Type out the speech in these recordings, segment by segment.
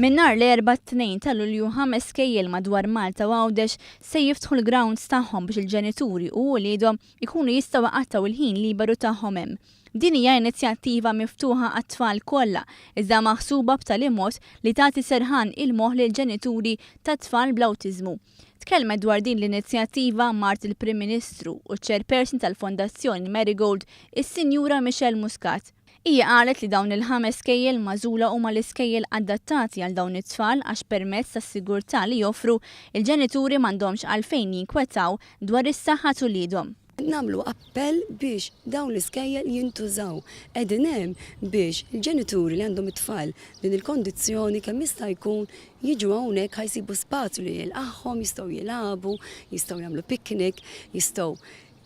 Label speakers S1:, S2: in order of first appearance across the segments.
S1: Minn nhar l-Erbgħa t-Tnejn ta' Lulju ħames skejjel madwar Malta u Għawdex se jiftħu l-grounds tagħhom biex il-ġenituri u uliedhom ikunu jistgħu iqattgħu l-ħin liberu tagħhom hemm. Din hija inizjattiva miftuħa għat-tfal kollha, iżda maħsuba b'tali mod li tagħti serħan il-moħħ lill-ġenituri ta' tfal bl-awtiżmu. Tkellmet dwar din l-inizjattiva mart il-Prim Ministru u ċ-Chairperson tal-Fondazzjoni Marigold, is-Sinjura Michelle Muscat. Hija qalet li dawn il-ħames skejjel magħżula huma l-iskejjel adattati għal dawn it-tfal għax permezz tas-sigurtà li joffru, il-ġenituri m'għandhomx għalfejn jinkwetaw dwar is-saħħa t'uliedhom.
S2: Nagħmlu appell biex dawn l-iskejjel jintużaw. Qegħdin hemm biex il-ġenituri li għandhom it-tfal b'din il-kondizzjoni kemm jista' jkun jiġu hawnhekk ħa jsibu spazju li jilqagħhom, jistgħu jilagħbu, jistgħu jagħmlu picnic, jistgħu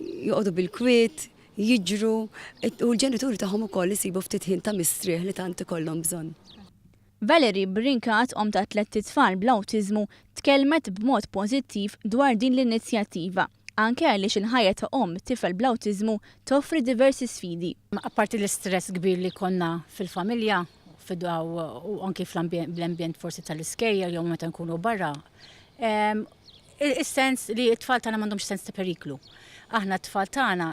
S2: joqogħdu bil-kwiet, jiġru u l-ġenituri tagħhom ukoll isibu ftit ħin ta' mistrieħ li tant ikollhom bżonn.
S1: Valerie Brincat, omm ta' tlett itfal bl-awtiżmu, tkellmet b'mod pożittiv dwar din l-inizjattiva, anke għaliex il-ħajja ta' omm tifel bl-awtiżmu toffri diversi sfidi.
S3: Apparti l-istress kbir li jkollna fil-familja u anki fl-ambjent forsi tal-iskejjel jew meta nkunu barra, Is-sens li t-tfal tagħna m'għandhomx sens ta' periklu. Aħna t-tfal tagħna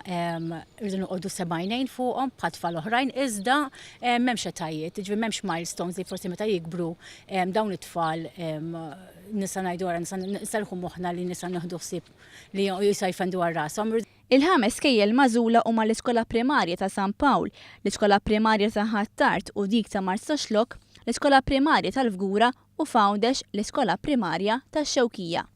S3: rridu noqogħdu sebgħinejn fuqhom bħal tfal oħrajn iżda m'hemmx etajiet, jiġifieri m'hemmx milestones li forsi meta jikbru dawn it-tfal nista' ngħidu ara nista' nserrħu moħħna li nista' nieħdu ħsieb li jista' jfendu għal rashom.
S1: Il-ħames skejjel magħżula huma l-Iskola Primarja ta' San Pawl, l-Iskola Primarja ta' Ħ'Attard u dik ta' Marsaxlokk, l-Iskola Primarja tal-Fgura u f'Għawdex l-Iskola Primarja tax-Xewkija.